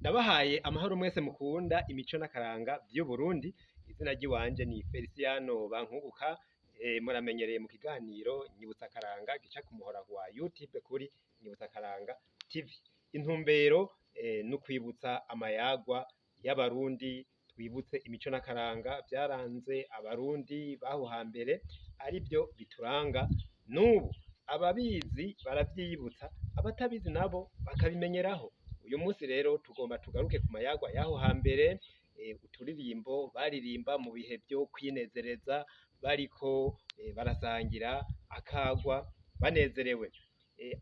Ndabahaye amahoro mwese mukunda imico n'akaranga vy'Uburundi. Izina ry'iwanje ni Feliciano Bankunguka. Muramenyereye mu kiganiro Nyibutsa Akaranga gica ku muhora wa YouTube kuri Nyibutsa Akaranga TV. Intumbero ni ukwibutsa amayagwa y'Abarundi, twibutse imico n'akaranga vyaranze Abarundi baho hambere, arivyo bituranga n'ubu. Ababizi baravyiyibutsa, abatabizi nabo bakabimenyeraho. Uyu munsi rero tugomba tugaruke ku mayagwa y'aho hambere, uturirimbo baririmba mu bihe vyo kwinezereza, bariko barasangira akagwa banezerewe.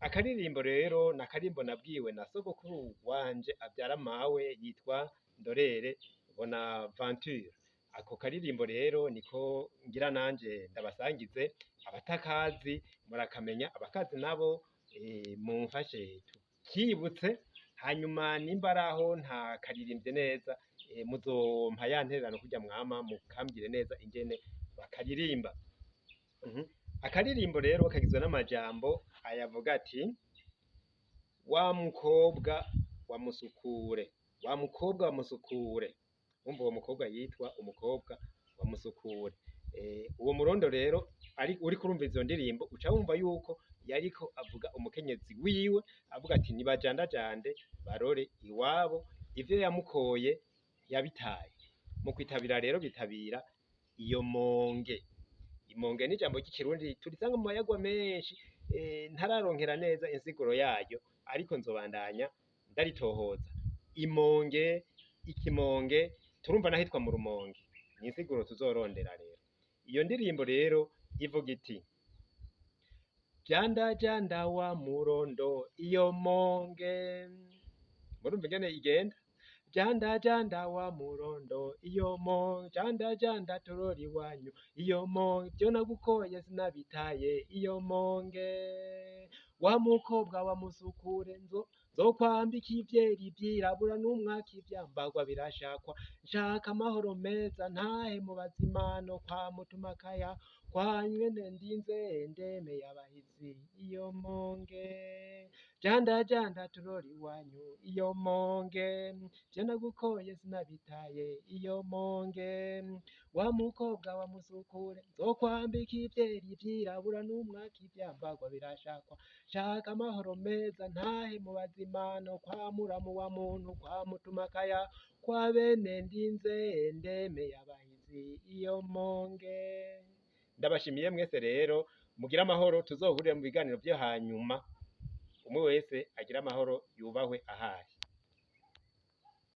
Akaririmbo rero ni akaririmbo nabwiwe na sogokuru wanje avyara mawe yitwa Ndorere Bonaventure. Ako karirimbo rero niko ngira nanje ndabasangize, abatakazi murakamenya, abakazi nabo mumfashe tukibutse, hanyuma nimba araho ntakaririmbye neza, muzompa ya ntererano kurya mwama mukambwire neza ingene bakaririmba. Akaririmbo rero kagizwe n'amajambo ayavuga ati: wa mukobwa wa musukure, wa mukobwa wa musukure. Wumva uwo mukobwa yitwa umukobwa wa musukure. Uwo murondo rero ari uriko urumva izo ndirimbo, uca wumva yuko yariko avuga umukenyezi wiwe, avuga ati nibajandajande barore iwabo, ivyo yamukoye yabitaye. Mu kwitabira rero bitabira iyo monge. Imonge ni ijambo ry'ikirundi turisanga mu mayagwa menshi, ntararonkera neza insiguro yaryo, ariko nzobandanya ndaritohoza. Imonge, ikimonge, turumva n'ahitwa mu Rumonge, ni insiguro tuzorondera rero. Iyo ndirimbo rero ivuga iti: janda janda wa murondo iyo monge. Murumva ingene igenda? Janda janda wa murondo iyo monge, janda janda turori wanyu iyo monge, ivyo nagukoye sinabitaye iyo monge. Wa mukobwa wa musukure nzo nzokwambika ivyeri vyirabura n'umwaka ivyambagwa birashakwa, nshaka amahoro meza ntahe mu bazimano kwa mutumakaya kwa mwene ndinze ndeme y'abahizi iyo monge. Janda janda turori wanyu iyo monge, ivyo nagukoye sinabitaye iyo monge. Wa mukobwa wa musukure nzokwambika ivyeri vyirabura n'umwaka ivyambagwa birashakwa, nshaka amahoro meza ntahe mu bazimano kwa muramu wa muntu kwa mutumakaya kwa bene ndinze ndeme y'abahizi iyo monge. Ndabashimiye mwese rero, mugire amahoro, tuzohurire mu biganiro vyo hanyuma. Umwe wese agire amahoro, yubahwe ahari.